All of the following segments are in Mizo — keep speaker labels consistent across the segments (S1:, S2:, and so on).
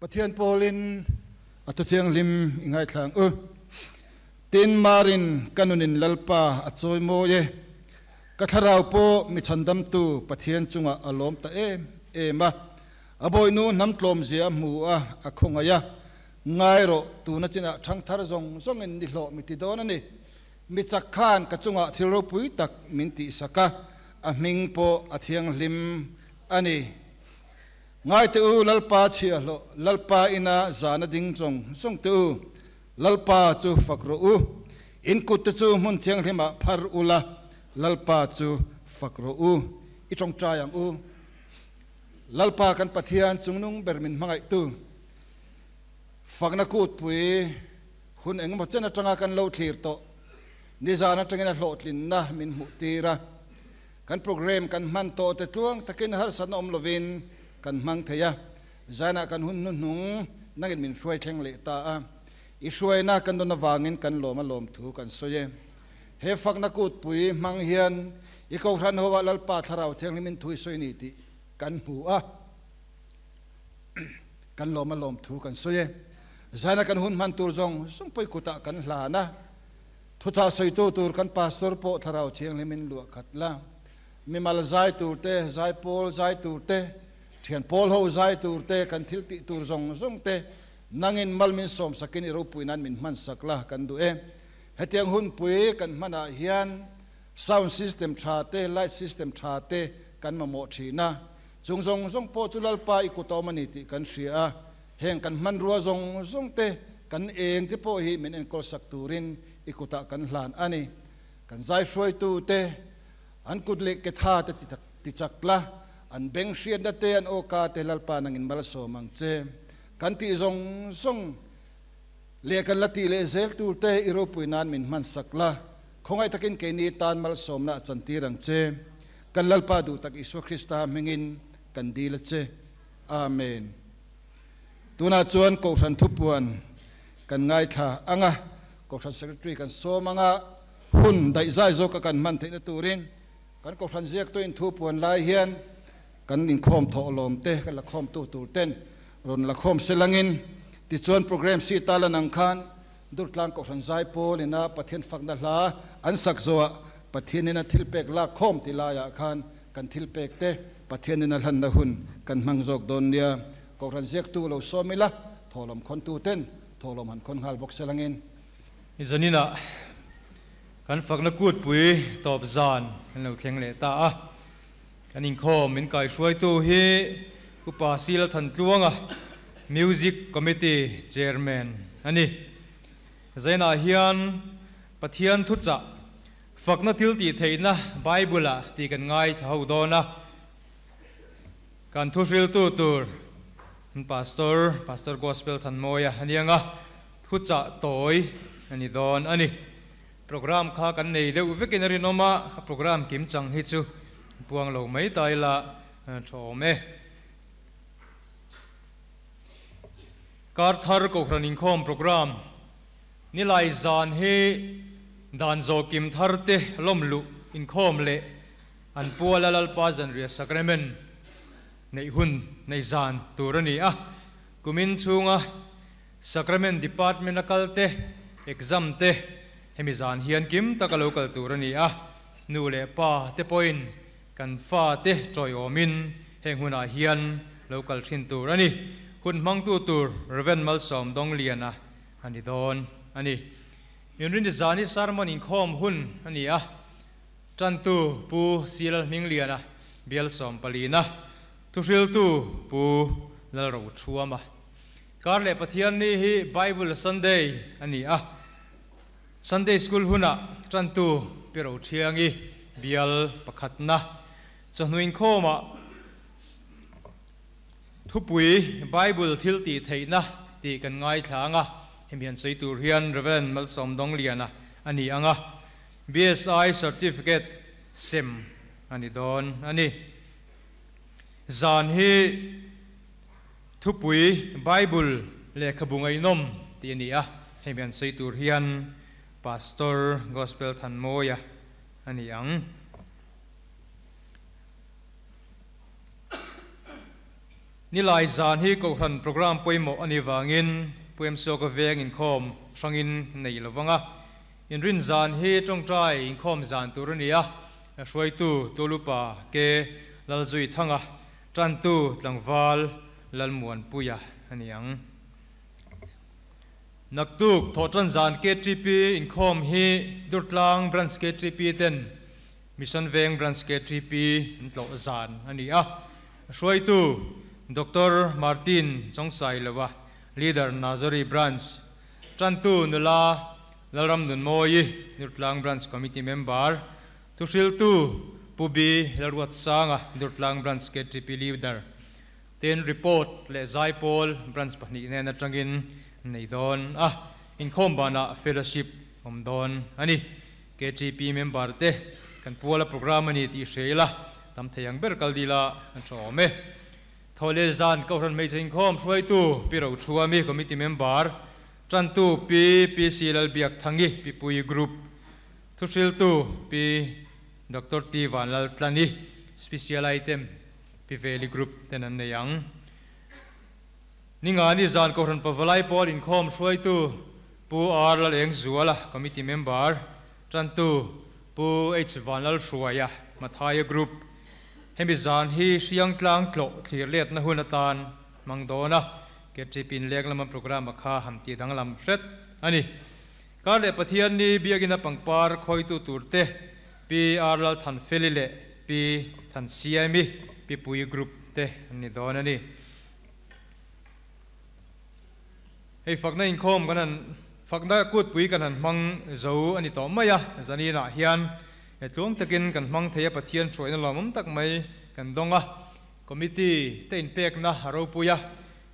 S1: Pathian pawlin a thuthianghlim i ngaithla ang u. Tin, Marin ka nunin Lalpa a chawi mawi e. Ka thlarau pawh mi chhandamtu Pathian chungah a lawm ta em em a. A bawihnu hnam tlawmzia a hmu a, a khawngaih a. Ngai rawh, tuna chinah thangthar zawng zawngin ni hlawh mi ti dawn a ni. Mi chak khan ka chungah thil ropui tak min tihsak a, a hming pawh a thianghlim a ni. Ngai teh u, Lalpa chhiahhlawh, Lalpa ina zana ding zawng zawng teh u, Lalpa chu fak rawh u. In kutte chu hmun thianghlimah phar u la, Lalpa chu fak rawh u. I tawngtai ang u. Lalpa kan Pathian chungnung ber min hmangaihtu, fakna kutpui hun engemaw chen atanga kan lo thlir tawh, nizan atangin a hlawhtlinna min hmuhtir a. Kan program kan hman tawh te tluang takin harsatna awm lovin kan hmang thei a, zanah kan hun hnuhnung nangin min hruai thleng leh ta a, i hruaina kan dawn avangin kan lawm a lawm thu kan sawi e. He fakna kutpui hmang hian i Kohhran ho ah Lalpa Thlarau Thianghlimin thu i sawi ni tih kan hmu a, kan lawm a lawm thu kan sawi e. Zana kan hun hman tur zawng zawng pawi kutah kan hlan a. Thuchah sawitu tur kan pastor pawh Thlarau Thianghlimin luah khat la. Mimal zai tur te, zaipawl zai tur te, thian pawl ho zai tur te, kan thil tih tur zawng zawng te nangin mal min sawm sakin i ropui nan min hman sak la kan duh e. Hetiang hunpui kan hmanah hian sound system tha te, light system tha te kan mamawh thin a. Chung zawng zawng pawh chu Lalpa i kut a awm a ni tih kan hria a. Heng kan hmanrua zawng zawng te, kan eng te pawh hi min enkawl sak turin i kutah kan hlan a ni. Kan zai hruaitu te, an kut leh ke tha te ti chak la, an beng hriatna te, an awka te Lalpa nangin malsawm ang che. Kan tih zawng zawng leh kan la tih leh zel tur te i ropui nan min hman sak la, khawngaih takin keini tan malsawmna a chantir ang che. Kan Lalpa duh tak Isua Krista hmingin kan dil a che. Amen. Tunah chuan Kohhran thupuan kan ngaithla ang a, Kohhran Secretary kan sawm ang a, hun daihzai zawka kan hman theihna turin kan Kohhran ziaktuin thupuan lai hian kan inkhawm thawhlawm te kan la khawmtu tur ten rawn la khawm se langin tichuan program si ta lan ang khan Durtlang Kohhran Zaipawl ina Pathian fakna hla an sak zawhah Pathian ina thilpek lak khawm ti laiah khan kan thilpek te Pathian ina hlanna hun kan hmang zawk dawn nia. Kohhran ziaktu lo sawm ila, thawhlawm khawntu ten thawhlawm han khawn nghal bawk se langin.
S2: Zaninah kan fakna kutpui tawp zan kan lo thleng leh ta a. Kan inkhawm min kaihruaitu hi Upa Sila Thantluanga, Music Committee Chairman a ni. Zainah hian Pathian thuchah fakna thil tih theihna Bible-ah tih kan ngaithla ho dawn a. Kan thuhriltu tur Pastor, Pastor Gospel Thanmawia a ni ang a, thuchah tawi a ni dawn a ni. Program kha kan nei deuh vekin a rinawm a, a program kim chang hi chu puang lo mai ta ila tha awm e. Kar thar Kohhran inkhawm program nilai zan hi dan zawh kim thar te lawm luh inkhawm leh an puala Lalpa zanriah sacrament neih hun nei zan tur a ni a, kumin chhunga Sacrament Department a kal te, exam te hemi zan hian kim taka lo kal tur a ni a, nu leh pa te pawhin kan fa te tawiawmin heng hunah hian lo kal thin tur a ni. Hun hmangtu tur Rev. Malsawm Dawngliana a ni dawn a ni. Inrini zan hi sermon inkhawm hun a ni a, tantu Pu Silal Hmingliana, Bial Sawmpalina, thuhriltu Pu Lalrothuama. Kar leh Pathian ni hi Bible Sunday a ni a, Sunday School hunah tantu Pi Rothiangi bial pakhatna chawhnu inkhawmah thupui Bible thil tih theihna tih kan ngaithla ang a, hemi han sawi tur hian Rev. Malsawm Dawngliana a ni ang a, BSI Certificate sem a ni dawn a ni. Zan hi. Thupui, Bible lehkhabu ngaihnawm tih a ni a, hemi an sawi tur hian Pastor Gospel Thanmawia a ni ang. Nilai zan hi Kohhran Programme pawimawh a nih vangin Pu Emsuaka veng inkhawm hrangin nei lovanga inrin zan hi tawngtai inkhawm zan tur a ni a, hruaitu Tulupa Ke Lalzuithanga, tantu tlangval Lalmuanpuia a ni ang. Naktuk thawhtan zan KTP inkhawm hi Durtlang Branch KTP ten Mission Veng Branch KTP an tlawh zan a ni a. Hruaitu Doctor Martin Chawngsailova, Leader Nazari Branch, Tantu nula Lalram Nunmawi, Durtlang Branch Committee Member, Thuhriltu Pu B Lalruatsanga, Durtlang Branch KTP Leader, Tin, report leh Zaipawl Branch pahnih nen atangin nei dawn a, inkhawm banah fellowship awm dawn a ni. KTP member te kan puala programme a ni tih hria ila, tam thei ang ber kal dila an tha awm e. Thawhleh zan Kohhran Hmeichhe Inkhawm hruaitu Pi Rochhuami Committee member, Tantu Pi PC Lalbiakthangi Pipui Group, Thuhriltu Pi Doctor T Vanlaltlani Special Item Pi Veli Group ten an nei ang. Ningani zan Kohhran Pavalai Pawl inkhawm hruaitu Pu R Lalengzuala, Committee Member, Tantu Pu H Vanlalhruaia, Mathaia Group. Hemi zan hi Hriangtlang tlawh thlir letna hun atan hmang dawn a, KTP inleng lama programme a kha han tih danglam hret a ni. Kar leh Pathianni biakina pangpar khawitu turte Pi R Lalthanfeli leh Pi Thansiami, Pi Pui Group te an ni dawn a ni. Hei fakna inkhawm kan han fakna kutpui kan han hmang zo a ni tawh mai a, zaninah hian he tluang takin kan hmang thei a, Pathian hruaina lawmawm tak mai kan dawng a, Committee te inpekna a ropui a,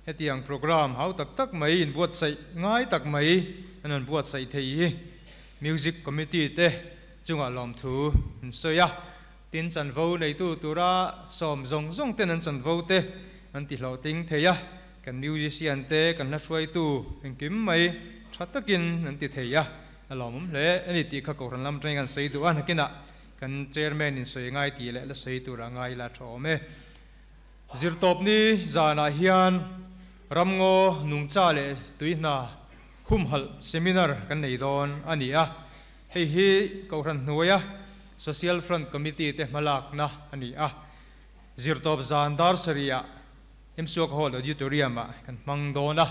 S2: hetiang programme hau tak tak mai inbuatsaih ngai tak mai an han buatsaih thei hi Music Committee te chungah lawmthu an sawi a, tin chanvo neitu tura sawm zawng zawng ten an chanvo te an ti hlawhtling thei a, kan musician te kan hla hruaitu engkim mai tha takin an ti thei a, a lawmawm hle a ni tih kha Kohhran lam atangin kan sawi duh a, nakinah kan chairman in sawi ngai tih leh la sawi tura ngai ila tha awm e. Zirtawpni zanah hian ramngaw nungcha leh tuihna humhalh seminar kan nei dawn a ni a. Hei hi Kohhran hnuaia Social Front Committee te hmalakna a ni a. Zirtawp zan dar sarihah Himsuak Hall Auditorium-ah kan hmang dawn a.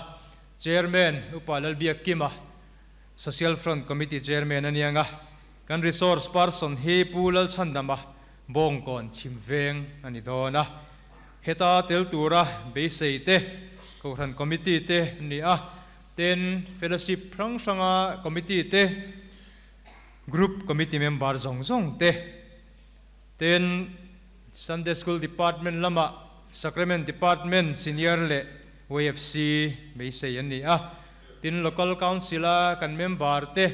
S2: Chairman Upa Lalbiakkima, Social Front Committee Chairman a niang a. Kan Resource Person hi Pu Lalchhandama, Bawngkawn Chhimveng a ni dawn a. Heta tel tura beisei te Kohhran Committee te an ni a. Tin, Fellowship hrang hranga Committee te, Group Committee member zawng zawng te, tin, Sunday School Department lama Sacrament Department Senior leh YFC beisei an ni a. Tin, Local Council-a kan member te,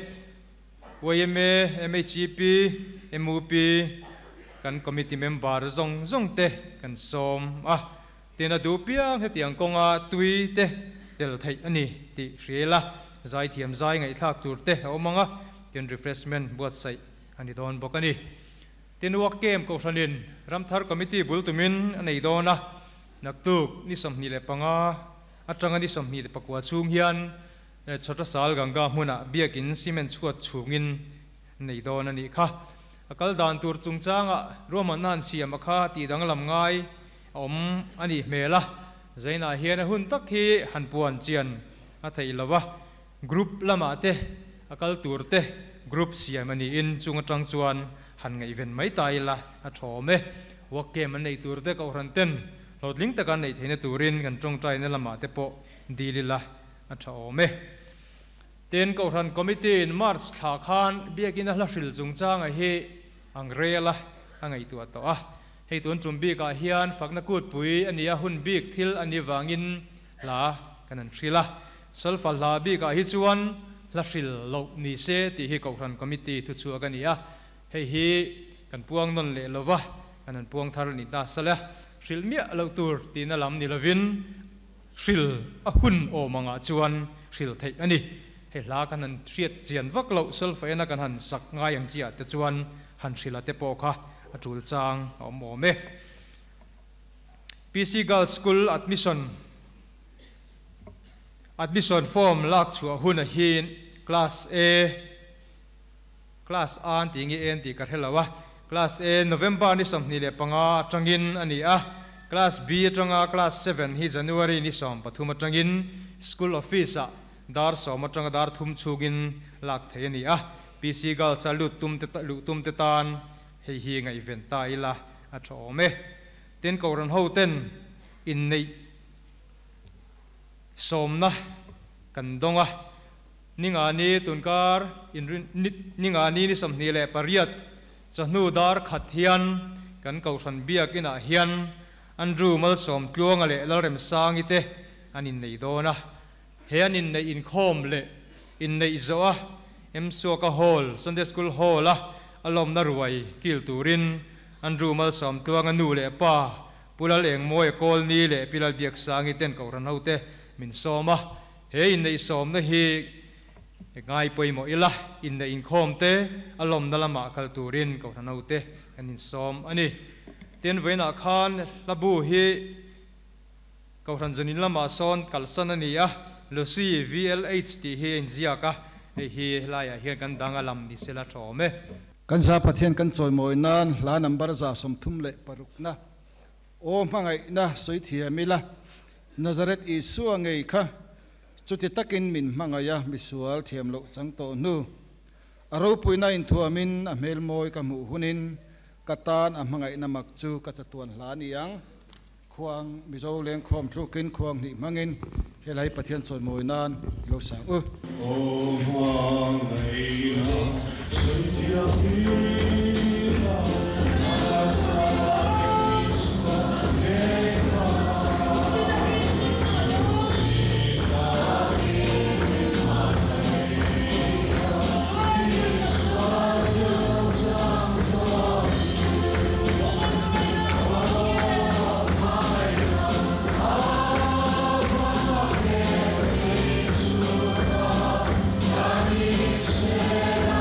S2: yma, MHEP, MUP, kan Committee member zawng zawng te kan sawm a. Tin a duh piang hetiang kawnga tui te tel theih a ni tih hria ila, zaithiam zai ngaihthlak tur te a awm ang a, tin refreshment buatsaih a ni dawn bawk a ni. Tin Work Camp Kohhranin Ramthar Committee bul tumin a nei dawn a, naktuk ni 25 atanga ni 29 chhung hian Chhotasal Ganga hmunah biakin cement chhuat chhungin nei dawn a nih kha. A kal dan tur chungchangah ruahmanna an siam a kha tih danglam ngai a awm a nih hmel a, Zainah hian a hun tak hi han puan chian a theih lo a, group lamah te a kal tur te group siam a niin chung atang chuan han ngaihven mai ta ila a tha awm e. Work camp an neih tur te Kohhran ten hlawhtling taka an neih theihna turin kan tawngtaina lamah te pawh dil ila a tha awm e. Tin, Kohhran Committee in March thla khan biakina hla hril chungchanga hi ang rel a a ngaihtuah tawh a. Hei tun tum bikah hian fakna kutpui a nia hun bik thil a nih vangin hla kan han hril a. Solfa hla bikah hi chuan hla hril loh ni se tih hi Kohhran Committee thuchhuak a ni a. Hei hi kan puang nawn leh lo va, kan han puang thar a ni ta sal a. Hrilh miah loh tur tihna lam ni lovin hril a hun awm angah chuan hril theih a ni. Hei hla kan han hriat chian vak loh solfa ena kan han sak ngai ang chiah te chuan han hrilh a te pawh kha a tul chang a awm awm e. PC Girls School admission admission form lak chhuah hun a hin Class A Class A an tih nge en tih ka hre lo a, Class A November ni 25 atangin a ni a, Class B atanga Class 7 hi January ni 13 atangin School Office ah dar 10 atanga dar 3 chhungin lak theih a ni a, PC Girls a lut tum te luh tum te tan hei hi ngaihven ta ila a tha awm e. Tin Kohhran ho ten inneih sawmna kan dawng a. Ningani tunkar Ningani ni 28 chawhnu dar khat hian kan Kohhran Biakinah hian Andrew Malsawm Tluanga leh Lalremsangi te an innei dawn a. He an inneih inkhawm leh inneih zawh a Msuaka Hall, Sunday School Hall a a lawmna ruai kil turin Andrew Malsawm Tluanga nu leh pa Pu Lalengmawia Kawlni leh Pi Lalbiaksangi ten Kohhran hote min sawm a. He inneih sawmna hi ngai pawimawh ila, inneih inkhawm te a lawmna lamah kal turin Kohhran hote kan insawm a ni. Tin, vawiinah khan hla bu hi Kohhran Zunin lamah sawn kalsan a ni a, Lucy VLH tih hi a inziak a, hei hi helaiah hian kan dang a lam ni sela tha awm e.
S1: Kan za Pathian kan chawimawi nan hla number 36 na Aw hmangaihna sawi thiam ila, Nazareth Isua ngei kha chuti takin min hmangaih a, misual thiam loh chang tawh hnu. A ropuina inthuamin a hmel mawi ka hmuh hunin ka tan a hmangaihna mak chu ka chatuan hla ni ang. Khuang Mizo lengkhawm thlukin khuang hnih hmangin helai Pathian chawimawi nan i lo sang u.
S3: Aw hmangaihna sawi thiam ila, Nazareth Isua ngei kha chuti takin min hmangaih a, misual thiam chang tawh hnu. Aw hmangaihna a van mak em Isu kha ka ni sela.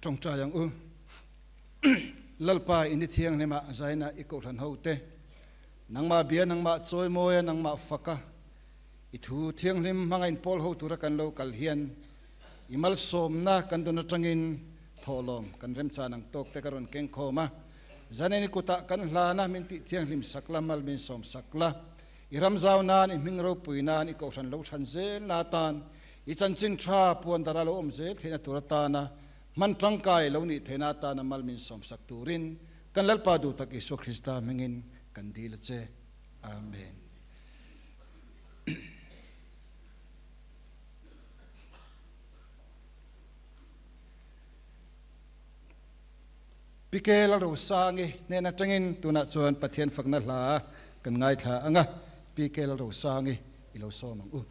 S1: Tawngtai ang u. Lalpa i ni thianghlim ah zaina i kohhran ho te, nangmah bia nangmah chawimawi a nangmah fak a, i thu thianghlim hmanga in pawl ho tura kan lo kal hian i malsawmna kan dawn atangin thawhlawm kan remchan ang tawk te ka rawn keng khawm a. Zanin i kutah kan hlan a, min tih thianghlim sak la, mal min sawm sak la. I ram zau nan, i hming ropui nan, i kohhran lo hran zel na atan, i chanchin tha puan dara lo awm zel theihna tur atana hman tangkai lo nih theihna atana mal min sawmsak turin kan Lalpa duh tak Isua Krista hmingin kan dil a che. Amen. Pike Lalrosangi hnen atangin tunah chuan Pathian fakna hla kan ngaithla ang a, Pike Lalrosangi i lo sawm ang u.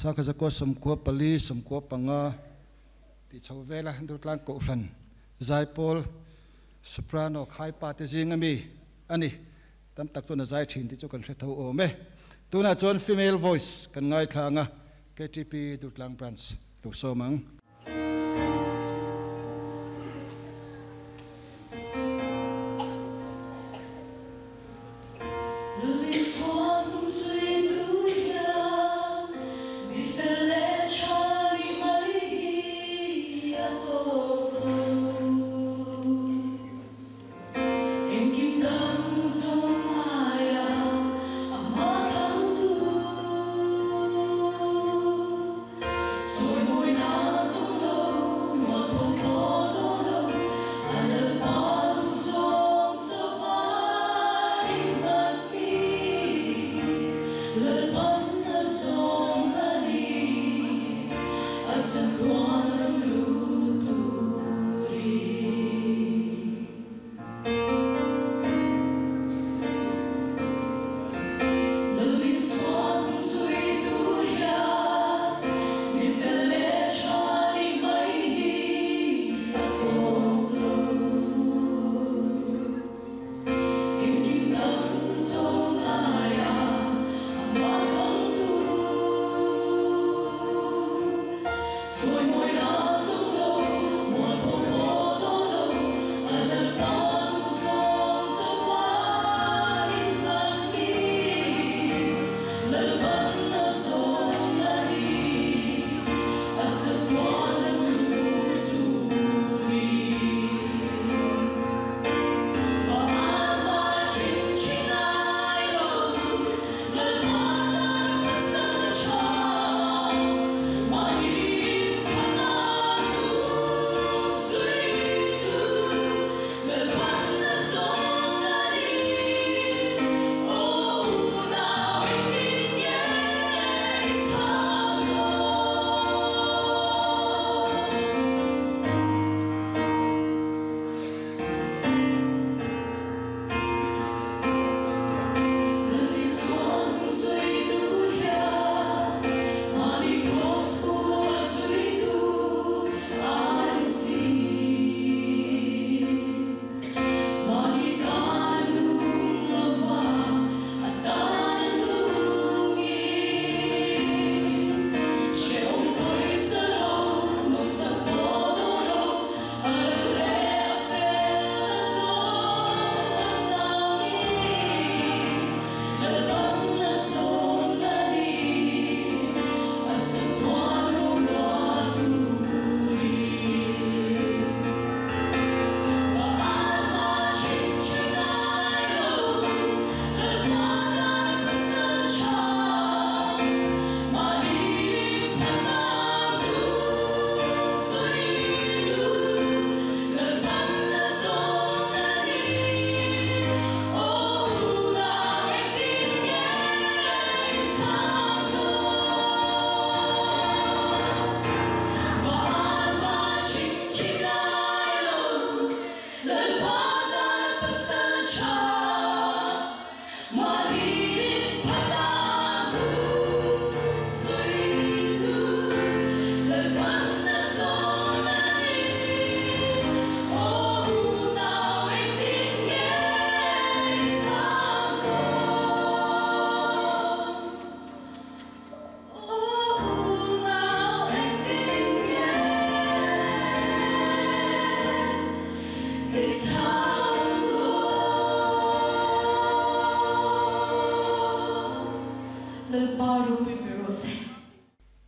S1: Sangkhat zakua sawmkua pali, sawmkua panga tih chho vela Durtlang Kohhran Zaipawl Soprano khaipa te zing ami a ni. Tam tak chuan a zai thin tih chu kan hre tho awm e. Tunah chuan Female Voice kan ngaithla ang a, KTP Durtlang Branch lo sawm ang.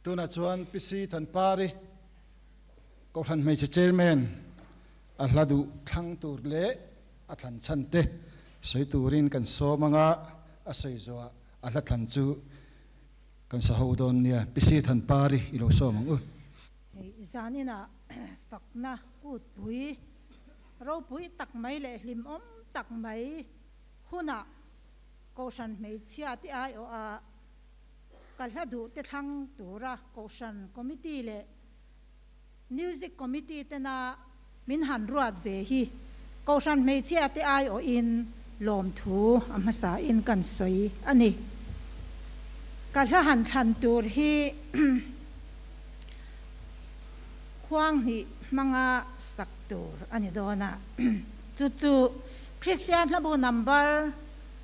S1: Tunah chuan Pi Thanpari, Kohhran Hmeichhe Chairman, a hla duh thlang tur leh a thlan chhan te sawi turin kan sawm anga a sawi zawhah a hla thlan chu kan sa ho dawn nia. Pi Thanpari i lo sawm ang u.
S4: Hei zaninah fakna kutpui ropui tak mai leh hlimawm tak mai hunah Kohhran hmeichhia te aiawha ka hla duh te thlang tura Kohhran Committee leh Music Committee tena min han ruat ve hi Kohhran hmeichhia te aiawhin lawmthu a hmasain kan sawi a ni. Ka hla han thlan tur hi khuang hnih hmanga sak tur a ni dawn a. Chu chu Kristian hlabu number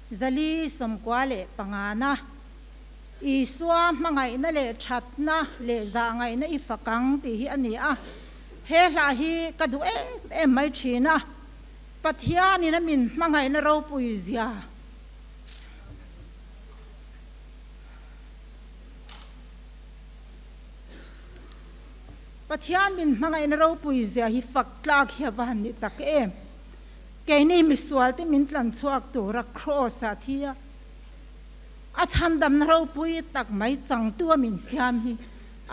S4: 495 na Isua hmangaihna leh thatna leh zahngaihna i fak ang tih hi a ni a. He hla hi ka duh em em mai thin a. Pathianin a min hmangaihna ropui zia. Pathian min hmangaihna ropui zia hi fak tlak hi a va han ni tak em! Keini misualte min tlan chhuak tura Kraws-ah thi a, a chhandamna ropui tak mai changtu a min siam hi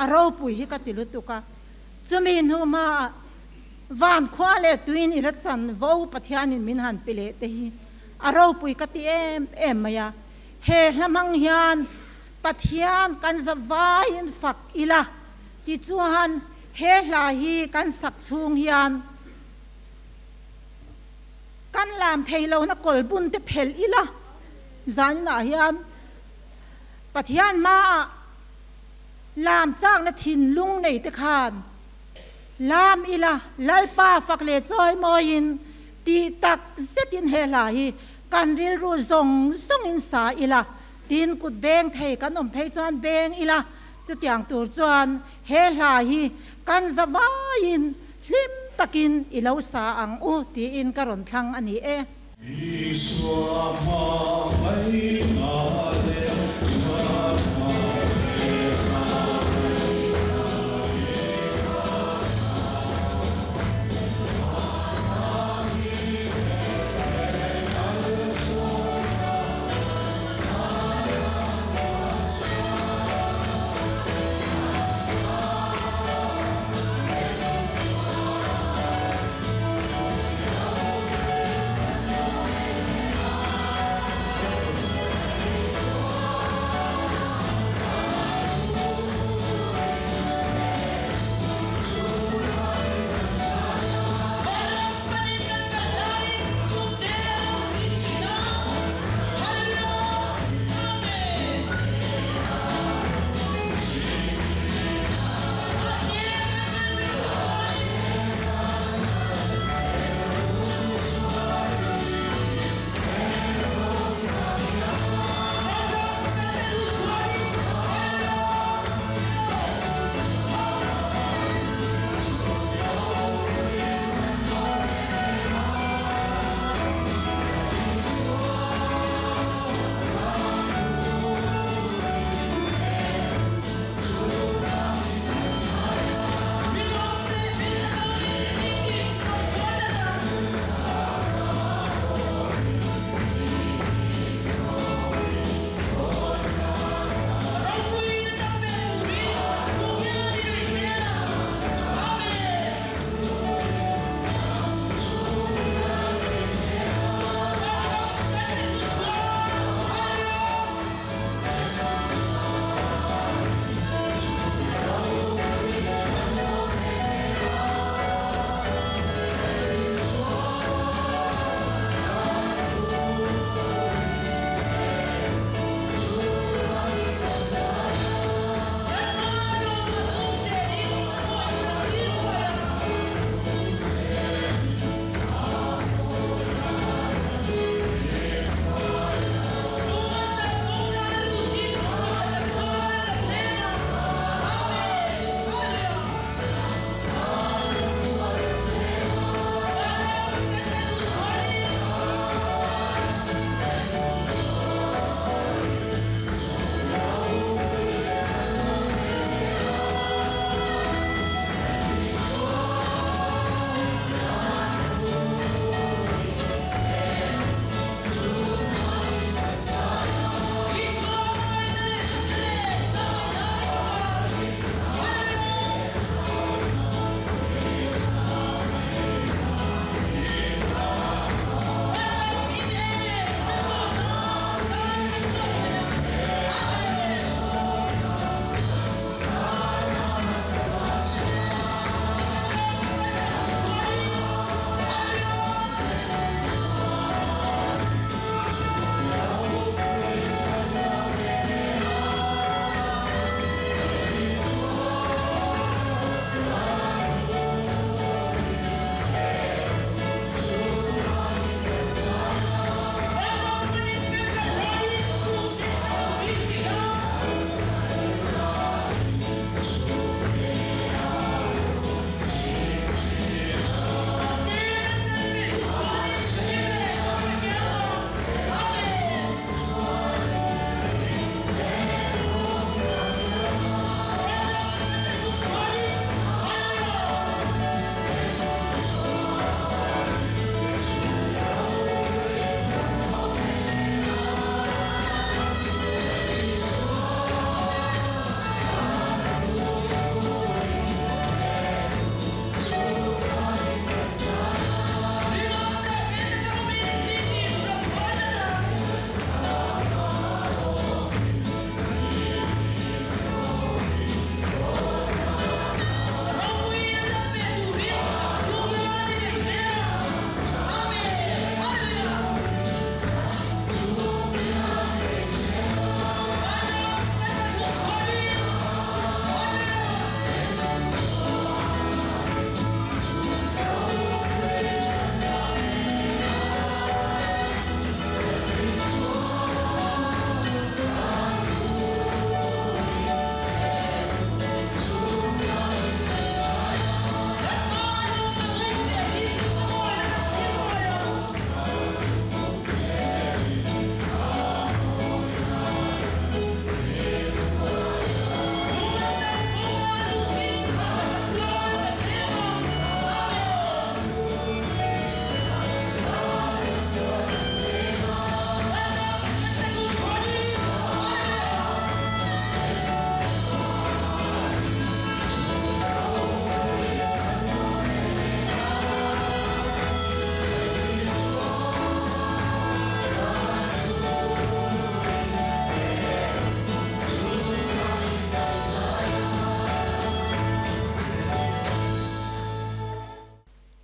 S4: a ropui hi ka ti lutuk a. Chumi hnu hmaah van khua leh tuin i la chanvo Pathianin min han pe leh te hi a ropui ka ti em em mai a. He hla hmang hian Pathian kan zavaiin fak ila tichuan he hla hi kan sak chhung hian kan lam thei lohna kawlbun te phelh ila zaninah hian Pathian hmaah lam chakna thinlung nei te khan lam ila Lalpa fak leh chawi mawiin tih tak zetin he hla hi Kan rilru zawng zawngin sa ila, tin kut beng thei kan awm phei chuan beng ila, chutiang tur chuan he hla hi kan za vaiin hlim takin i lo sa ang u tiin ka rawn thlang a ni e.
S3: Isua hma ngaihna leh thatna leh zaina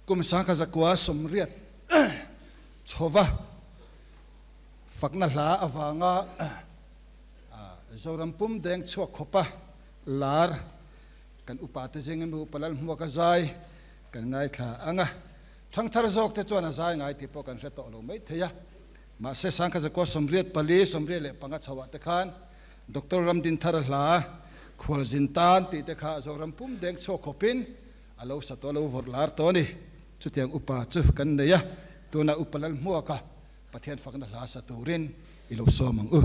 S1: Kum 1980 chhova fakna hla avanga Zoram pum deng chhuak khawpa lar kan upa te zing emaw upa Lalhmuaka zai kan ngaithla ang a. Thangthar zawk te chuan a zai ngai tih pawh kan hre tawh lo mai thei a. Mahse 1984, 85 chhoah te khan Doctor Ramdinthar hla Khualzin tan tih te kha Zoram pum deng chhuak khawpin a lo sa tawh a lo vawrh lar tawh a ni. Chutiang upa chu kan nei a, tunah Upa Lalhmuaka Pathian fakna hla sa turin i lo sawm ang u.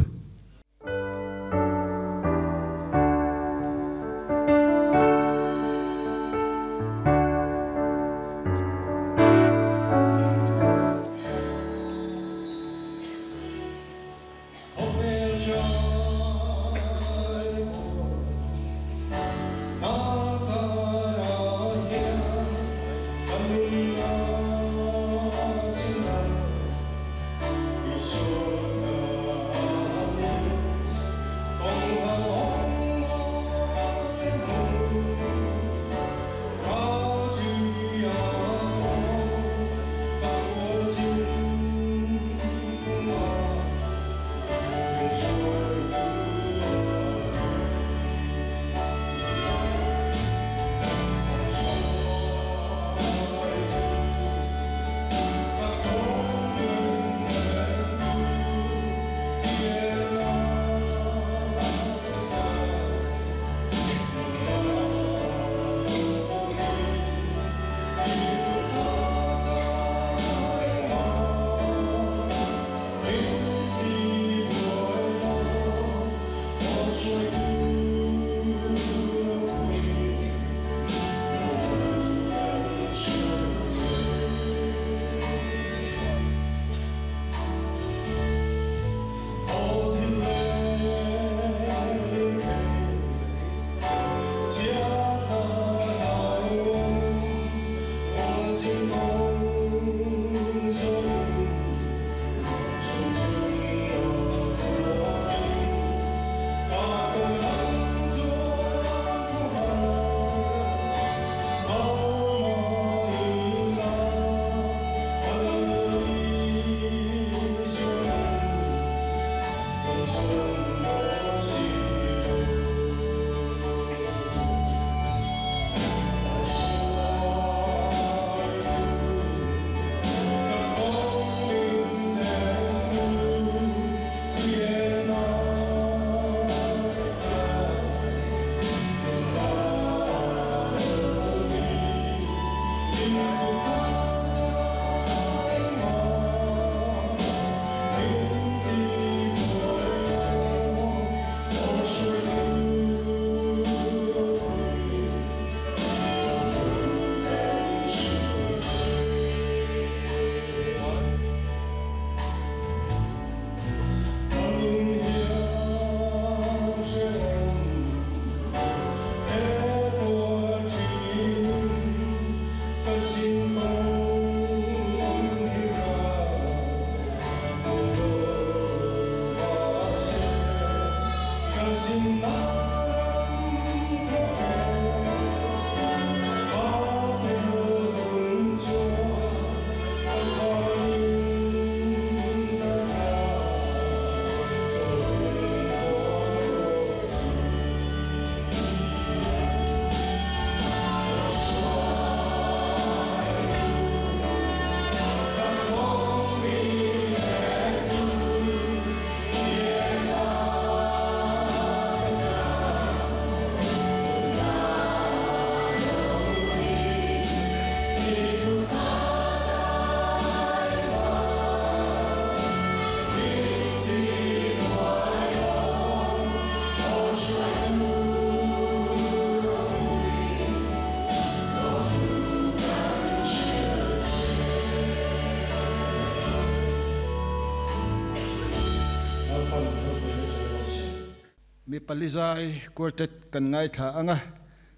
S1: Mi palizai quartet kan ngaithla anga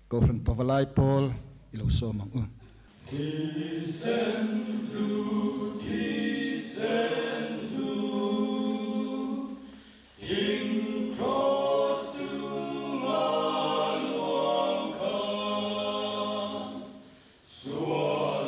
S1: Kohhran Pavalai Pawl i lo sawm ang u.
S3: Thisen hlu, thisen hlu, thing cross chunga luang khan, sual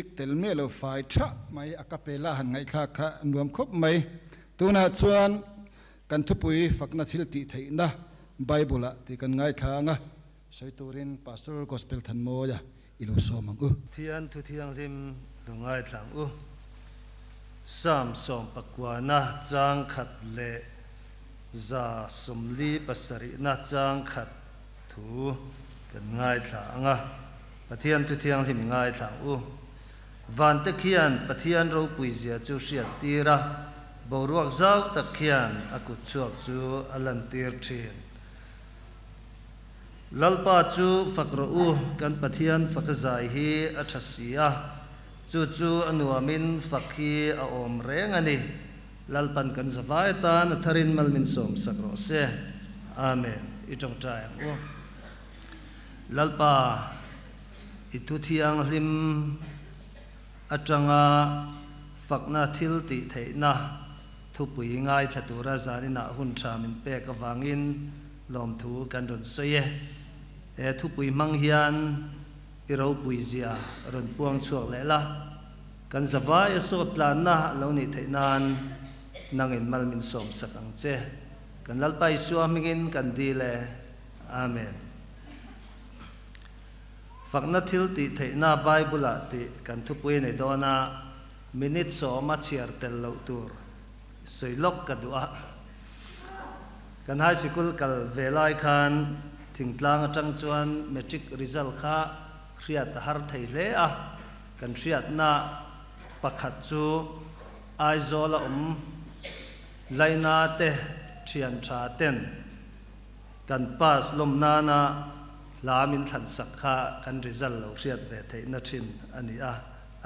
S1: Music tel miah lo fai tha mai a capella han ngaihthlak kha a nuam khawp mai. Tunah chuan kan thupui fakna thil tih theihna Bible ah tih kan ngaithla ang a, sawi turin Pastor Gospel Thanmawia i lo sawm ang u.
S5: Thian thu thianghlim lo ngaithla ang u. Psalm sawmpakuana chang khat leh 147na chang khat thu kan ngaithla ang a, Pathian thu thianghlim i ngaithla ang u. Vante khian Pathian ropui zia chu hriat tir a, boruak zau tak khian a kut chhuak chu a lantir thin. Lalpa chu fak rawh u, kan Pathian faka zai hi a tha si a, chu chu a nuamin fak hi a awm reng a ni. Lalpan kan zavai atan a tharin mal min sawm sak rawh se. Amen. I tawngtai ang u. Lalpa, i thu thianghlim atanga fakna thil tih theihna thupui ngaithla tura zaninah hun tha min pek avangin lawmthu kan rawn sawi e. He thupui hmang hian i ropui zia rawn puang chhuak leh la. Kan zavai a sawt tlanna a lo nih theih nan nangin mal min sawm sak ang che. Kan Lalpa Isua hmingin kan dil e. Amen. Fakna thil tih theihna Bible-ah tih kan thupui a nei dawn a, minute sawma chhiar tel loh tur sawi lawk ka duh a. Kan high sikul kal ve lai khan thingtlang atang chuan matric result kha hriat a har thei hle a. Kan hriatna pakhat chu Aizawl a awm Laina te thian tha ten kan pass lawm nana hla min thlan sak kha kan result lo hriat ve theihna thin a ni a,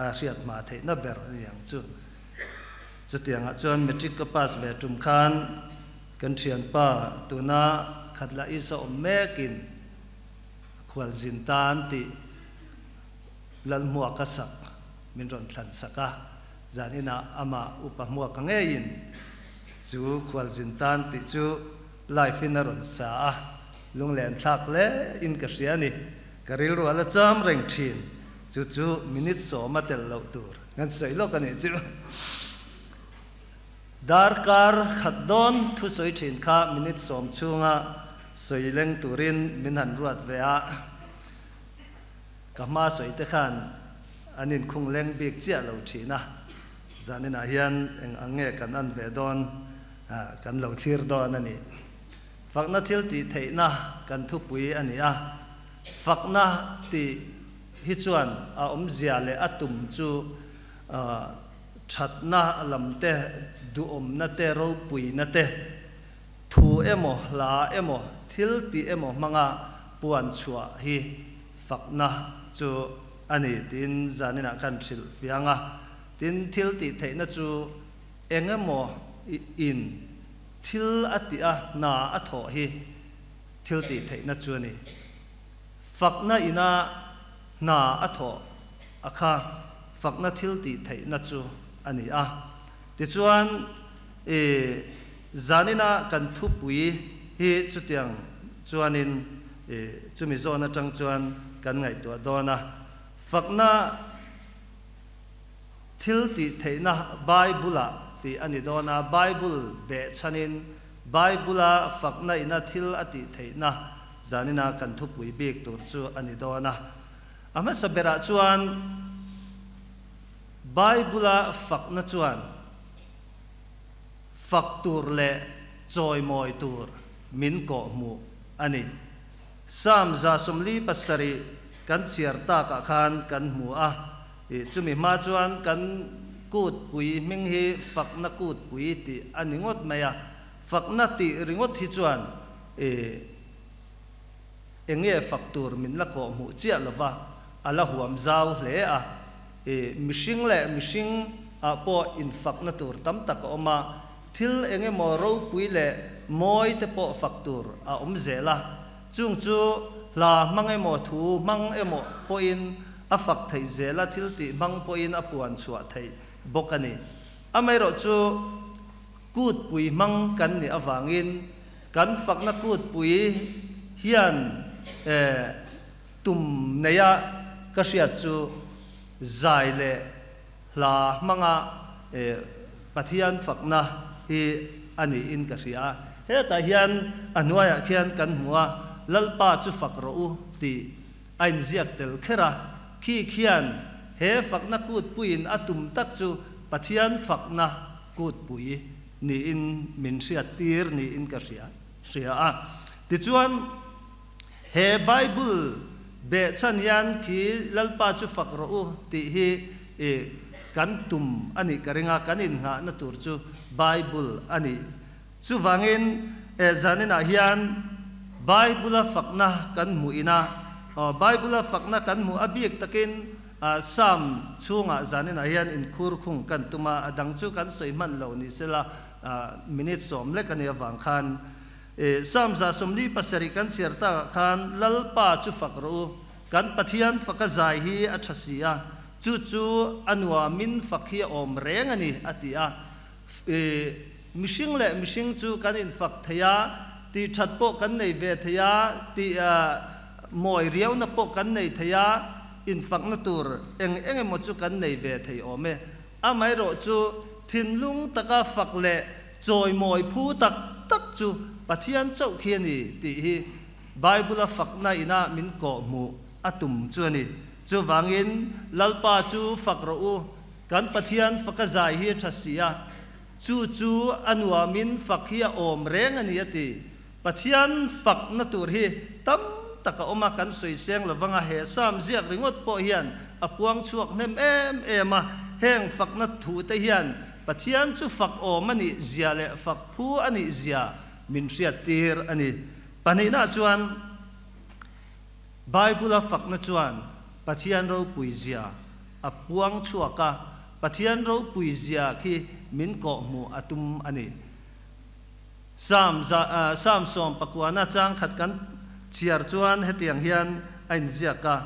S5: a hriat hma theihna ber a ni ang chu. Chutiangah chuan matric ka pass ve tum khan kan thianpa tuna Khatla Isa awm mekin khualzin tan tih Lalhmuaka sak min rawn thlan sak a, zan inah amah upa Hmuaka ngeiin chu khualzin tan tih chu live in a rawn sa a, lunglen thlak hle in ka hria a ni. Ka rilru a la cham reng thin, chu chu minute sawma tel loh tur kan sawi lawk a nih chu. Darkar khat dawn thu sawi thin kha minute sawm chhunga sawi leng turin min han ruat ve a. Ka hma sawi te khan an inkhung leng bik chiah lo thin a, zaninah hian eng ang nge kan an ve dawn kan lo thlir dawn a ni. Fakna thil tih theihna kan thupui a ni a, fakna tih hi chuan a awmzia leh a tum chu thatna lam te, duhawmna te, ropuina te, Thu emaw, hla emaw, thil tih emaw hmanga puan chhuah hi fakna chu a ni tiin zaninah kan hrilh fiang a. Tin, thil tih theihna chu eng emaw in thil a tih a, hna a thawh hi thil tih theihna chu a ni. Fakna ina hna a thawh a kha fakna thil tih theihna chu a ni a. Tichuan, i Zanina kan thupui hi chutiang chuanin chumi zawn atang chuan kan ngaihtuah dawn a. Fakna thil tih theihna Bible-ah tih a ni dawn a, Bible behchhanin Bible-a fakna ina thil a tih theihna zanina kan thupui bik tur chu a ni dawn a. A hmasa berah chuan Bible-a fakna chuan Fak tur leh chawimawi tur min kawhhmuh a ni. Psalm 147 kan chhiar takah khan kan hmu a, chumi hma chuan kan kutpui hming hi fakna kutpui tih a ni ngawt mai a, fakna tih ringawt hi chuan eng nge fak tur min la kawhhmuh chiah lova, a la huam zau hle a. Mihring leh mihring ah pawh infakna tur tam tak a awm a, thil eng emaw ropui leh mawi te pawh fak tur a awm zel a, chung chu hla hmang emaw thu hmang emaw pawhin a fak theih zel a, thil tih hmang pawhin a puan chhuah theih bawk a ni. Amaherawh chu kutpui hmang kan nih avangin kan fakna kutpui hian tum neia ka hriat chu. zai leh hla hmanga Pathian fakna hi a niin ka hria a. Hetah hian a hnuaiah khian kan hmu a, Lalpa chu fak rawh u tih a inziak tel kher a. Khi khian he fakna kutpuiin a tum tak chu Pathian fakna kutpui niin min hriattir niin ka hria hria a. Tichuan, he Bible behchhan hian khi Lalpa chu fak rawh u tih hi i kan tum a nih ka ring a, kan innghahna tur chu Bible a ni. Chuvangin, e zaninah hian Bible-a fakna kan hmuh ina, Bible-a fakna kan hmuh a bik takin Psalm chhungah zaninah hian inkhur khung kan tum a, a dang chu kan sawi hman lo ni sela minute sawm lek a nih avang khan Psalm 147 kan chhiar takah khan Lalpa chu fak rawh u, kan Pathian faka zai hi a tha si a, chu chu a nuamin fak hi a awm reng a ni a ti a. Mihring leh mihring chu kan infak thei a, tih that pawh kan nei ve thei a, tih mawi riauna pawh kan nei thei a, infakna tur eng eng emaw chu kan nei ve thei awm e. Amaherawh chu thinlung taka fak leh chawimawi phu tak tak chu Pathian chauh khi a ni tih hi Bible-a fakna ina min kawhhmuh a tum chu a ni. Chuvangin Lalpa chu fak rawh u, kan Pathian faka zai hi a tha si a, chu chu a nuamin fak hi a awm reng a ni a ti. Pathian fakna tur hi tam tak a awm a, kan sawi seng lo vang a, he Psalm ziak ringawt pawh hian a puang chhuak hnem em em a, heng fakna thu te hian Pathian chu fak awm a nih zia leh fak phu a nih zia min hriat tir a ni. Pahnihna chuan Bible-a fakna chuan Pathian ropui zia a puang chhuak a, Pathian ropui zia khi min kawhhmuh a tum a ni. Psalm za Psalm sawmpakuana chang khat kan chhiar chuan hetiang hian a inziak a,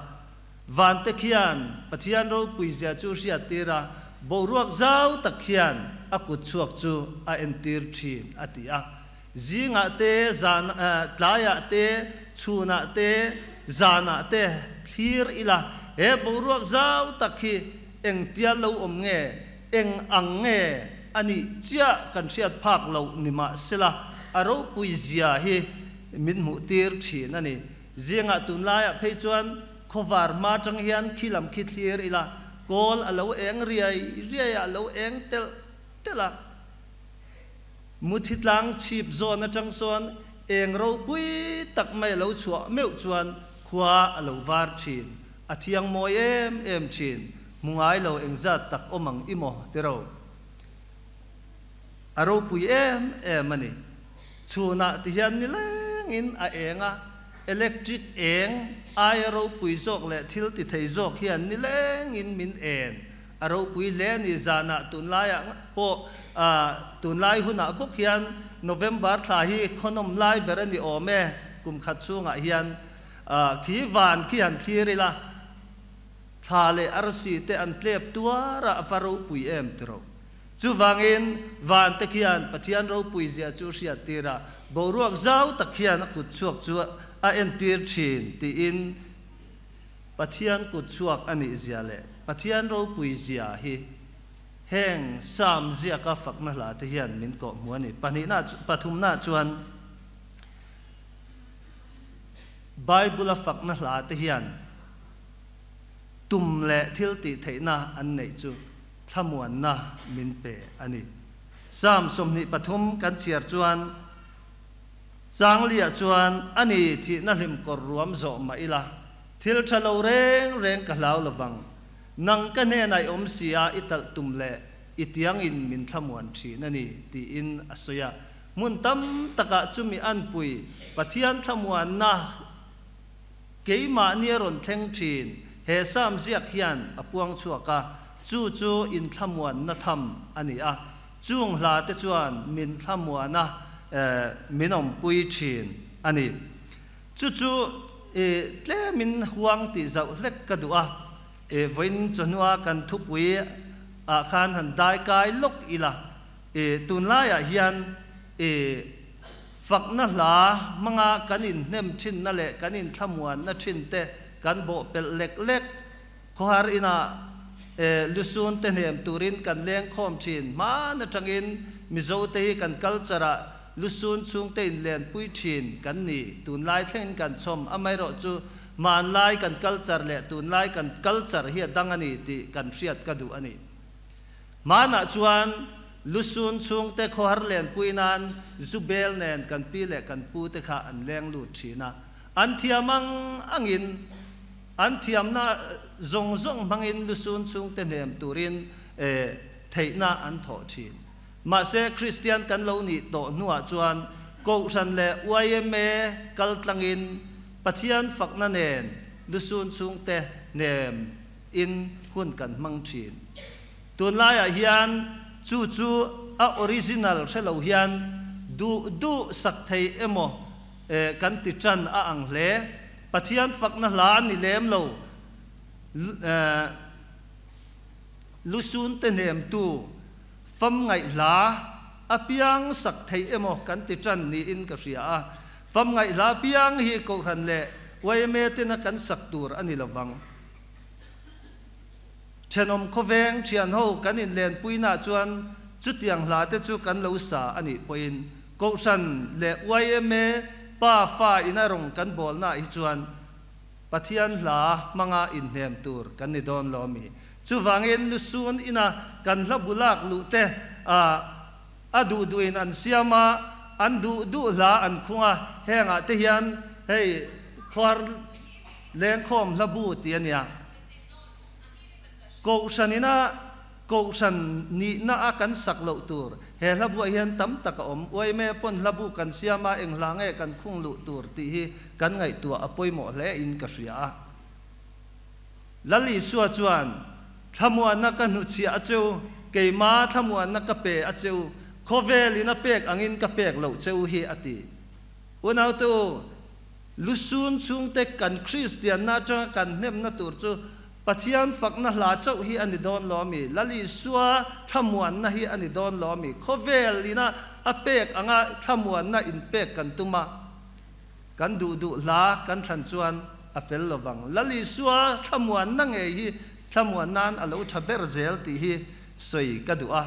S5: Vante khian Pathian ropui zia chu hriat tir a, boruak zau tak khian a kut chhuak chu a entir thin a ti a. Zingah te, zan tlaiah te, chhunah te, zanah te thlir ila, he boruak zau tak hi engtia lo awm nge, eng ang nge a nih chiah kan hriat phak loh ni mahsela a ropui zia hi min hmuh tir thin a ni. Zingah tunlaiah phei chuan khawvar hma atang hian khi lam khi thlir ila, kawl a lo eng riai riai a, a lo eng telh telh a. Muthi tlang chhip zawn atang sawn eng ropui tak mai a lo chhuah meuh chuan khua a lo var thin, a thiang mawi em em thin, hmu ngai lo engzat tak awm ang i maw tiro. A ropui em em a ni. Chhunah ti hian nilengin a eng a, electric eng aia ropui zawk leh thil ti thei zawk hian nilengin min en. A ropui hle a ni. Zanah tunlaiah pawh tunlai hunah bawk hian November thla hi khawnawm lai ber a ni awm e, kum khat chhungah hian khi van khi han thlir ila thla leh arsi te an tlep tuar a, a va ropui em tiro. Chuvangin van te khian Pathian ropui zia chu hriat tir a, boruak zau tak hian a kut chhuak chu a entir thin tiin Pathian kut chhuak a nih zia leh Pathian ropui zia hi heng Psalm ziaka fakna hla te hian min kawh hmu a ni. Pahnihna pathumna chuan Bible-a fakna hla te hian tum leh thil tih theihna an neih chu thlamuanna min pe a ni. Psalm 23 kan chhiar chuan Changlia chuan a ni thihna hlim kawr ruam zawh mah ila, thil tha lo reng reng ka hlau lovang. Nang ka hnenah i awm si a, i talh tum leh i tiangin min thlamuan thin a ni, tiin a sawi a. Hmun tam takah chumi anpui Pathian thlamuanna keimahni a rawn thleng thin. He Psalm ziak hian a puang chhuak a, chu chu inthlamuanna tham a ni a. Chung hla te chuan min thlamuan a, min awmpui thin a ni. Chu chu tlemin huang tih zauh hlek ka duh a, vawiin chawhnua kan thupui ah khan han dai kai lawk ila, tunlaiah hian fakna hla hmanga kan inhnem thinna leh kan inthlamuanna thin te kan bawhpelh lek lek. Khawhar inah Lusun te hnem turin kan leng khawm thin. Hman atangin Mizo te hi kan culture ah lusun chhungte in lenpui thin kan ni. Tunlai thlengin kan chhawm. Amaherawhchu hmanlai kan culture leh tunlai kan culture hi a dang a ni tih kan hriat ka duh a ni. Hmanah chuan lusun chhungte khawhar lenpui nan zu bel nen kan pi leh kan pu te kha an leng lut thin a. An thiam ang angin An thiamna zawng zawng hmangin lusun chhungte hnem turin theihna an thawh thin. Mahse, Kristian kan lo nih tawh hnuah chuan Kohhran leh yma kal tlangin Pathian fakna nen lusun chhungte hnem in hun kan hmang thin. Tunlaiah hian chu chu a original hre lo hian duh duh sak thei emaw kan ti tan a ang hle. Pathian fakna hla a ni lem lo. Lusun te hnemtu fam ngaih hla apiang sak theih emaw kan ti tan niin ka hria a. Fam ngaih hla apiang hi Kohhran leh yma tena kan sak tur a ni lovang. Thenawm khawveng thianho kan inlenpuinaah chuan chutiang hla te chu kan lo sa a nih pawhin Kohhran leh yma pa fa ina rawng kan bawlnaah hi chuan Pathian hla hmanga inhnem tur kan ni dawn lo ami? Chuvangin lusun ina kan hla bu lak luh te a duh duhin an siam a, an duh duh hla an khung a, hengah te hian hei khuar lengkhawm hla bu ti a nia. Kohhran ina Kohhran nihna a kan sak loh tur he hla buah hian tam tak a awm. Uaime pawn hla bu kan siam a, eng hla nge kan khung luh tur tih hi kan ngaihtuah a pawimawh hle in ka hria a. Lal Isua chuan, Thlamuanna ka hnuchhiah a cheu, keima thlamuanna ka pe a cheu, khawvel in a pek angin ka pek loh cheu hi a ti. Unaute u, lusun chhungte kan Kristianna atanga kan hnemna tur chu Pathian fakna hla chauh hi a ni dawn lo ami? Lal Isua thlamuanna hi a ni dawn lo ami? Khawvel ina a pek anga thlamuanna inpek kan tum a, kan duh duh hla kan thlan chuan a fel lovang. Lal Isua thlamuanna ngei hi thlamuan nan a lo tha ber zel tih hi sawi ka duh a.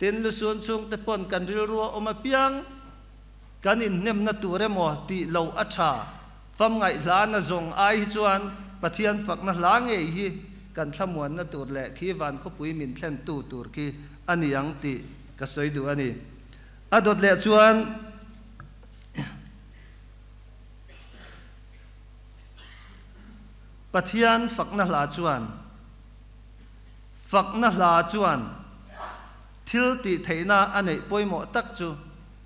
S5: Tin, lusun chhungte pawn kan rilru a awm apiang kan inhnemna tur emaw tih loh a tha. Famngaih hla na zawng ai hi chuan Pathian fakna hla ngei hi kan thlamuanna tur leh khi van khawpui min thlen tu tur khi a ni ang tih ka sawi duh a ni. A dawt leh chuan Pathian fakna hla chuan fakna hla chuan thil tih theihna a neih pawimawh tak chu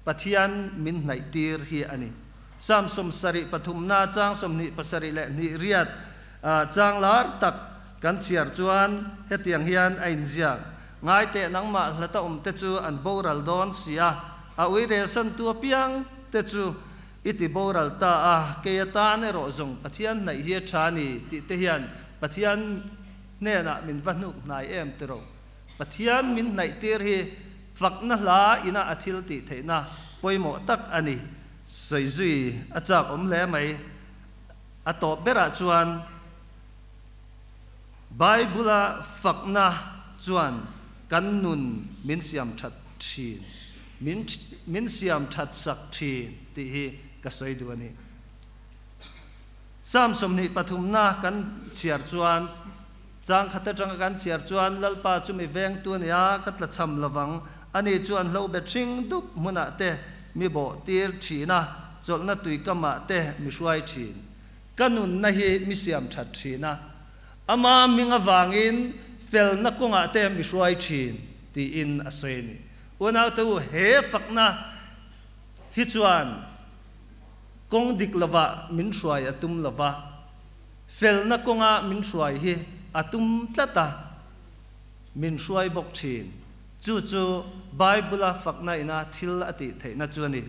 S5: Pathian min hnaih tir hi a ni. Psalm 73 na chang 27 leh hnih riat chang lar tak kan chhiar chuan hetiang hian a inziak, Ngai teh nangmah hlata awm te chu an boral dawn si a, a ui relsan tu apiang te chu i ti boral ta a, kei atan erawh zawng Pathian hnaih hi a tha ni tih te hian Pathian hnenah min va hnuk hnai em tiraw? Pathian min hnaih tir hi Fakna hla ina a thil tih theihna pawimawh tak a ni. Sawi zui a chak awm hle mai. A tawp berah chuan Bible-a fakna chuan kan nun min siam that thin, min min siam that sak thin tih hi ka sawi duh a ni. Psalm 23na kan chhiar chuan Chang khat atanga kan chhiar chuan Lalpa chu mi vengtu a ni a, ka tlachham lovang. Ani chuan hlo bet hring dup hmunah te mi bawh tir thin a, chawlhna tui kamah te mi hruai thin. Ka nunna hi mi siam that thin a, ama hming avangin felna kawngah te mi hruai thin, tiin a sawi a ni. Unaute u, he fakna hi chuan kawng dik lovah min hruai a tum lova. Felna kawnga min hruai hi a tum tlat a, min hruai bawk thin. Chu chu Bible-a fakna ina thil a tih theihna chu a ni.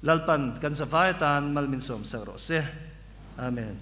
S5: Lalpan kan zavai atan mal min sawm sak rawh se. Amen.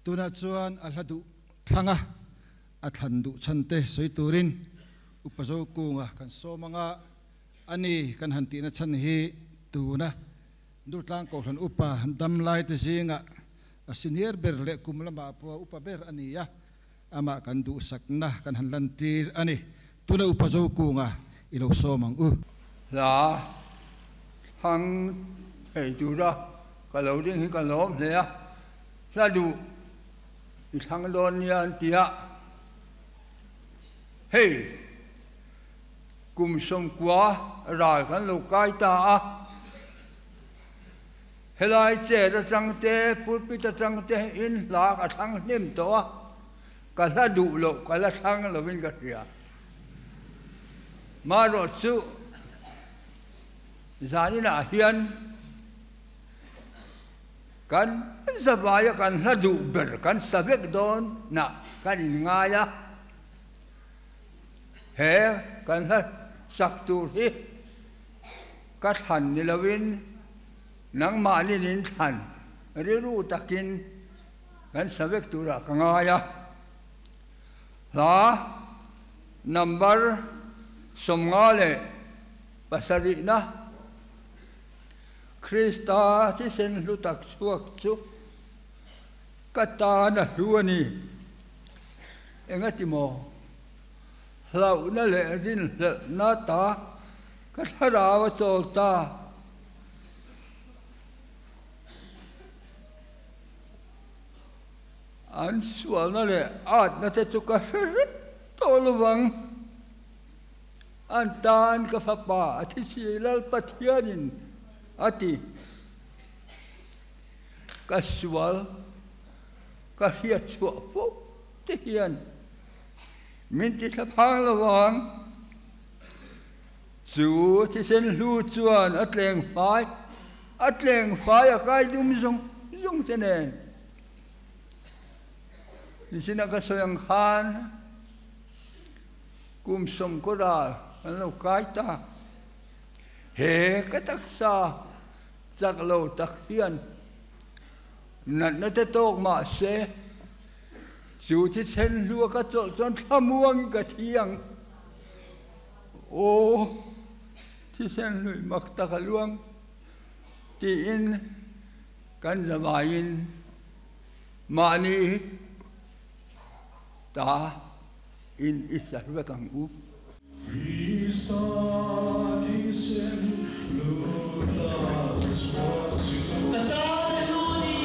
S1: Tunah chuan a hla duh thlanga a thlan duh chhan te sawi turin Upa Zokunga kan sawm anga a ni kan han tihna chhan hi tuna Durtlang Kohhran Upa dam lai te zingah a senior ber leh kum lamah pawh upa ber a ni a, amah kan duhsakna kan han lantir a ni. Tuna Upa Zokunga i lo sawm ang u.
S6: Hla thlang thei tura ka lo ding hi ka lawm hle a, hla duh i thlang dawn nia an ti a, hei kum sawmkua ral kan lo kai ta a, helai chair atang te pulpit atang te in hla ka thlang hnem tawh a, ka hla duh loh ka la thlang lovin ka hria. Marawh chu zaninah hian kan zavaia kan hla duh ber kan sa vek dawn nah kan inngai a, he kan hla sak tur hi ka thlan ni lovin nangmahnin in thlan rilru takin kan sa vek turah ka ngai a. Hla number 57na Krista thisen hlu tak chhuak chu ka tan a hlu a ni. Engati maw? Hlauhna leh rinhlelhna ta ka thlarau a chawl ta. An sualna leh atna te chu ka hre reng tawh lo vang. An tan ka fapa a thi si Lal Pathianin a ti. Ka sual ka hriat chhuah fo te hian min ti thla phang lo vang. Chu thisen hlu chuan a tleng fai a tleng fai a kai dum zawng zawng te nen. Nichina ka sawi ang khan kum sawmkaw ral kan lo kai ta. He ka taksa chak lo tak hian natna te tawk mah se chu thisen hlua ka chawlh chuan thlamuangin ka thi ang. Aw, thisen hlui mak tak a luang tiin Kan zavaiin mahni ta in i sar vek ang u.
S3: Krista thisen luta chhuak chu.
S7: Ka tan a hlu a ni.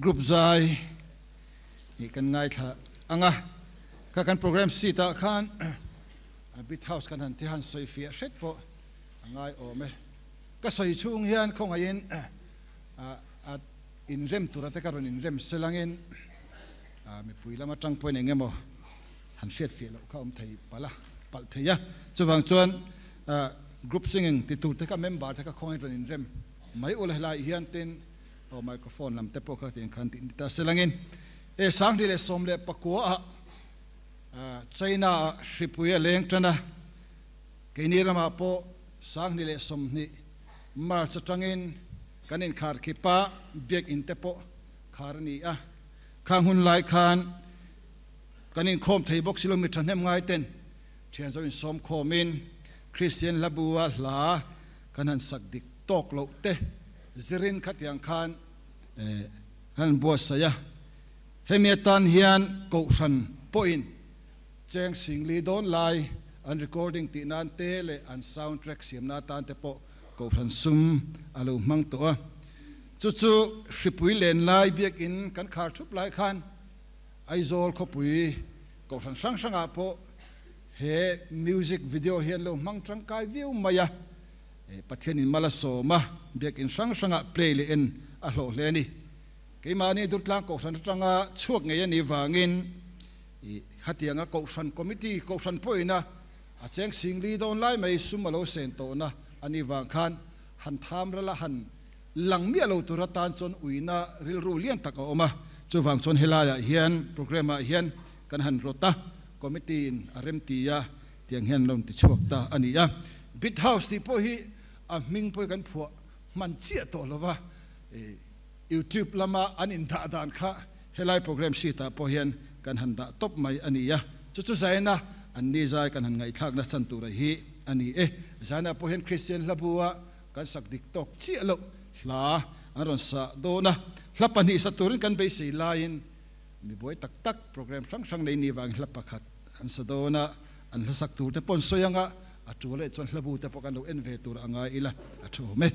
S1: Group zai hi kan ngaithla anga kha kan program sheet ah khan a bit house kan han ti han sawi fiah hret pawh a ngai awm e. Ka sawi chhung hian khawngaihin a inrem tura te ka rawn inrem selangin mipui lama tang pawhin eng emaw han hriat fiah loh kha awm thei palh a, palh thei a. Chuvang chuan group singing ti tur te kha member te kha khawngaihin rawn inrem mai ula helai hian tin aw microphone lam te pawh kha tiang khan tih ni ta selangin e 2019 ah China ah hripui a leng tan a, keini ramah pawh 2020 March atangin kan inkhar khip a, biakinn te pawh khar a ni a. Khang hun lai khan kan inkhawm thei bawk si lo mi thahnem ngai ten thian zo insawm khawmin Kristian hlabua hla kan han sak dik tawk loh te zirin khatiang khan kan buatsaih a. Hemi atan hian Kohhran pawhin cheng singli dawn lai an recording tih nan te leh an sound track siamna atan te pawh Kohhran sum a lo hmang tawh a. Chu chu hripui len lai biakinn kan khar thup lai khan Aizawl khawpui Kohhran hrang hrangah pawh he music video hi an lo hmang tangkai viau mai a. Pathianin mal a sawm a, biakinn hrang hrangah play leh en a hlawh hle a ni. Keimahni Durtlang Kohhran atanga chhuak ngei a nih vangin i hetianga Kohhran Committee, Kohhran pawhina a cheng singli dawn lai mai sum a lo sen tawhna a nih vang khan han tham ral a, han lang miah lo tur atan chuan uina rilru lian tak a awm a. Chuvang chuan helaiah hian programme ah hian kan han rawt a, Committee in a remti a, tiang hian an rawn ti chhuak ta a ni a. Bit House tih pawh hi a hming pawh hi kan phuah hman chiah tawh lo va, YouTube lama an indah dan kha helai program sheet ah pawh hian kan han dah tawp mai a ni a, chu chu zaina an ni zai kan han ngaihthlakna chan tura hi a ni e. Zaina pawh hian Kristian hlabua kan sak dik tawk chiah loh hla an rawn sa dawn a, hla pahnih sa turin kan beisei laiin mi buai tak tak program hrang hrang nei ni vangin hla pakhat an sa dawn a, an hla sak tur te pawh an sawi ang a, a tul leh chuan hlabu te pawh kan lo en ve tur a ngai ila a tha awm e.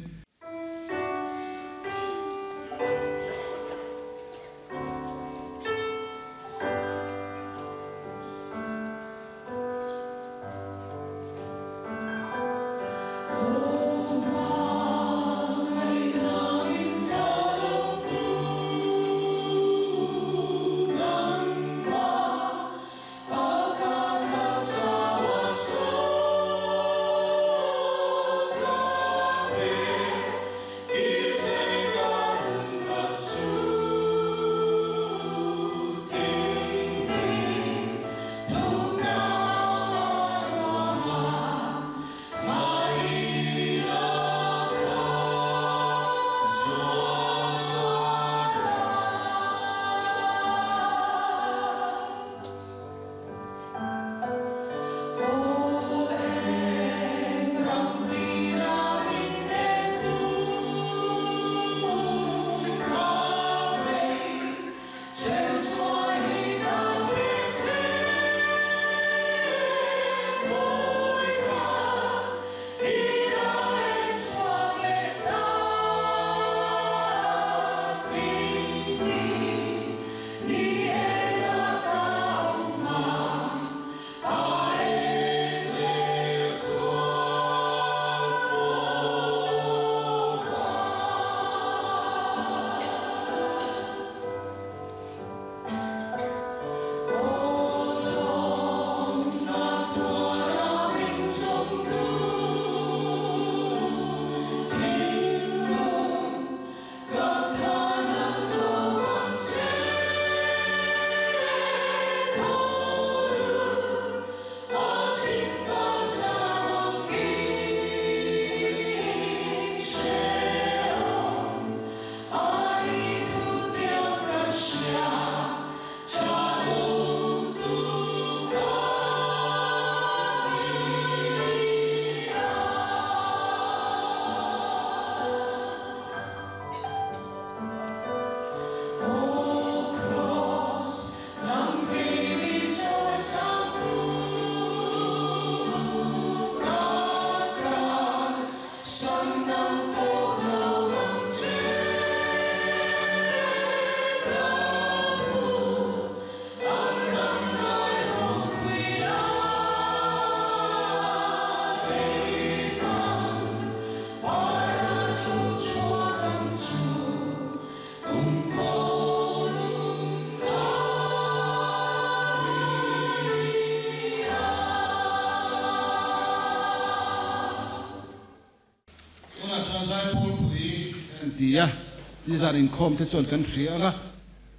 S1: Nizan inkhawm te chuan kan hria anga,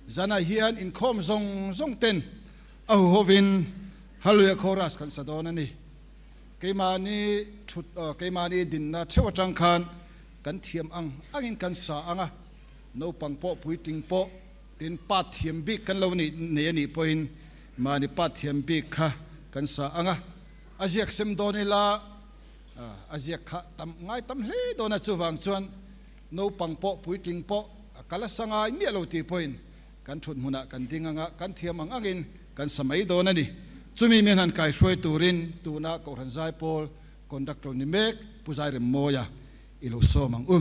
S1: zanah hian inkhawm zawng zawng ten a huhovin Hallelujah Chorus kan sa dawn a ni. Keimahni thut keimahni dinna theuh atang khan kan thiam ang angin kan sa ang a, naupang pawh puitling pawh tin part thiam bik kan lo nih nei a nih pawhin mahni part thiam bik kha kan sa ang a, a ziak sem dawn ila a ziak kha tam ngai tam hle dawn a, chuvang chuan naupang pawh puitling pawh kal a sa ngai miah lo tih pawhin kan thut hmunah kan ding ang a, kan thiam ang angin kan sa mai dawn a ni. Chumi min han kaihruai turin tuna Kohhran Zaipawl Conductor ni mek Pu Zairemmawia i lo sawm ang u.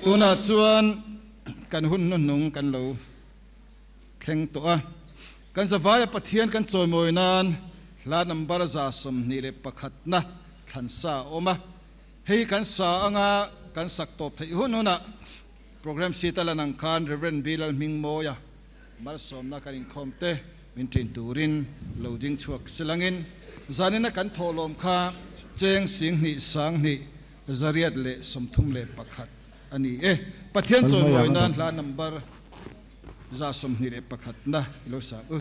S1: Tunah chuan kan hun hnuhnung kan lo thleng tawh a, kan zavaia Pathian kan chawimawi nan hla number 21 na thlan sa a awm a, hei kan sa anga kan sak tawp theih hun hunah Programme sheet a lan ang khan Rev. Bilal Hmingmawia malsawmna kan inkhawm te Min tin turin lo ding chuak silangin zanina kan tholom kha cheng sing ni sang ni zariat le somthum le pakhat ani e Pathian choi moi nan hla number za som ni le pakhat na ilo sa u.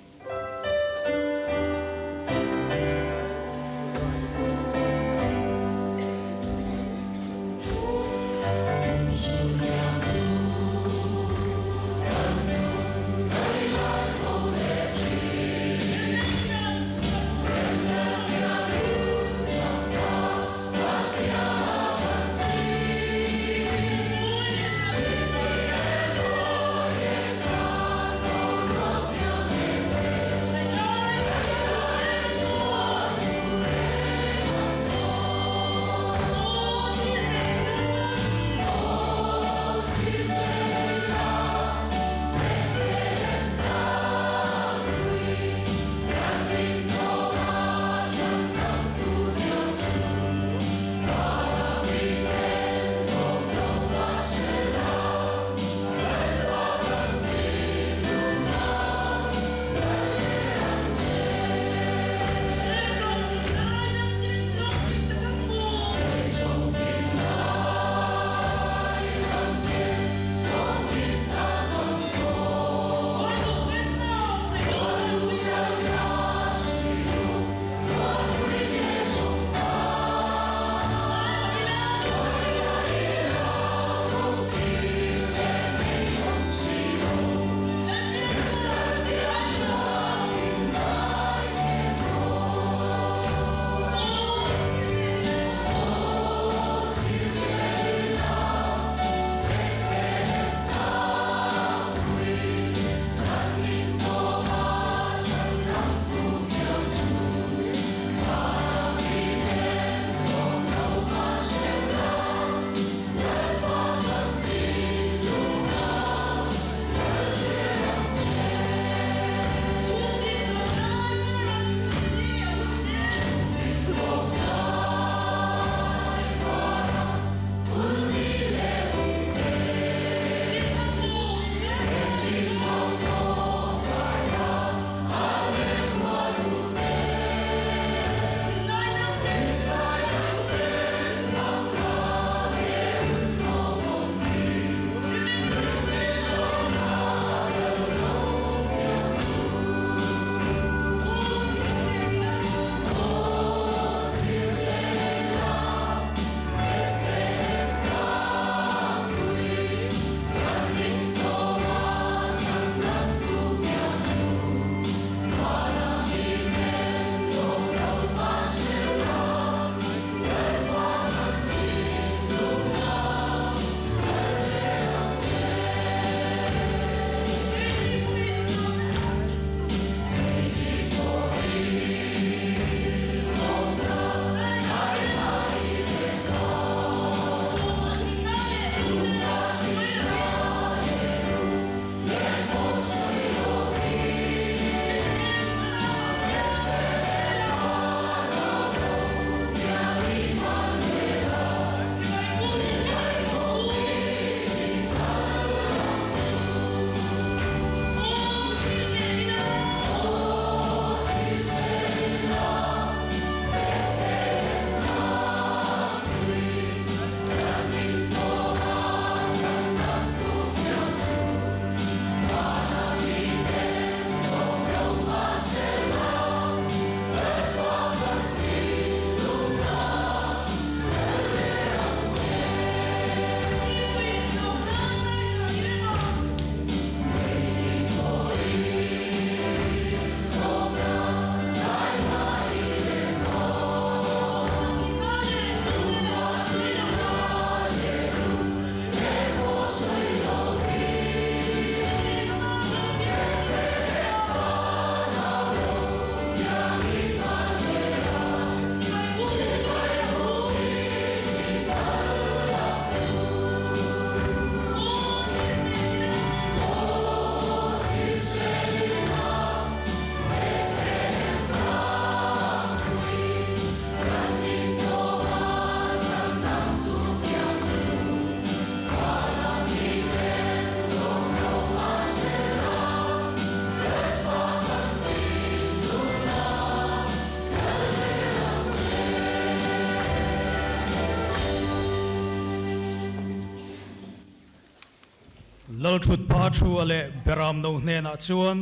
S8: Lalṭhutpha thua leh Beramno hnenah chuan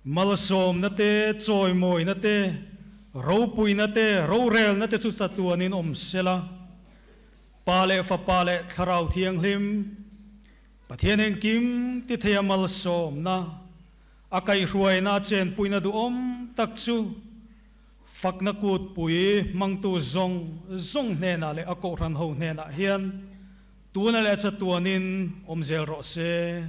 S8: malsawmna te, chawimawina te, ropuina te, rorelna te chu chatuanin awm sela. Pa leh Fapa leh Thlarau Thianghlim, Pathian engkim ti theia malsawmna, a kaihhruaina a chenpuina duhawm tak chu Fakna kutpui hmangtu zawng zawng hnenah leh a kohhran ho hnenah hian tuna leh chatuanin awm zel rawh se.